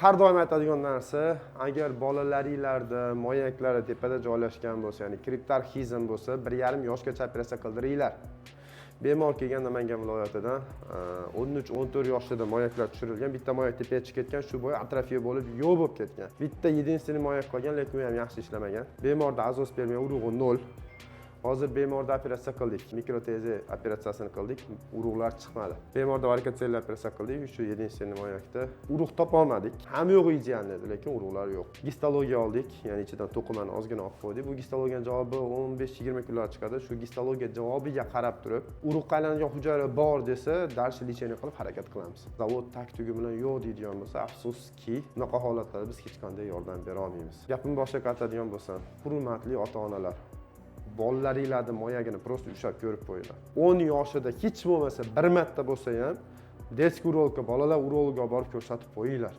Har doim aytadigan narsa, agar bolalaringlarda moyaklari tepada joylashgan bo'lsa, ya'ni kriptorxizm bo'lsa, 1,5 yoshgacha operatsiya qildiringlar. Bemor kelgan Namangan viloyatidan, 13-14 yoshida moyaklar tushirilgan, bitta moyak tepaga chiqib ketgan, shu bo'yi atrofiya bo'lib, yo'q bo'lib ketgan. Bitta единственный moyak qolgan, lekin u ham yaxshi ishlamagan. Bemorda azospermiya, urug'i 0. Hozir bemorda operatsiya qildik, микроТЗ operatsiyasini qildik, urug'lar chiqmadi. Bemorda varikotsel operatsiya qildik, shu единственный moyakda urug' topolmadik. Hamma yo'g'i идеальный edi, lekin urug'lar yo'q. Gistologiya oldik, ya'ni ichidan to'qimani ozgina olib qo'ydik. Bu gistologiyani javobi 15-20 kunlar chiqadi. Shu gistologiya javobiga qarab turib, urug'qa aylanadigan hujayra bor desa, дальше лечение qilib harakat qilamiz. Zavod tag tugi bilan yo'q deydigan bo'lsa, afsuski, bunaqa holatlarda biz hech qanday yordam bera olmaymiz. Gapimni boshiga qaytadigan bo'lsam, hurmatli ota onalar, bolalaringlarni moyagini просто ushlab ko'rib qo'yinglar. 10 yoshida hech bo'lmasa bir marta bo'lsa ham детский urologga, bolalar urologiga borib ko'rsatib qo'yinglar.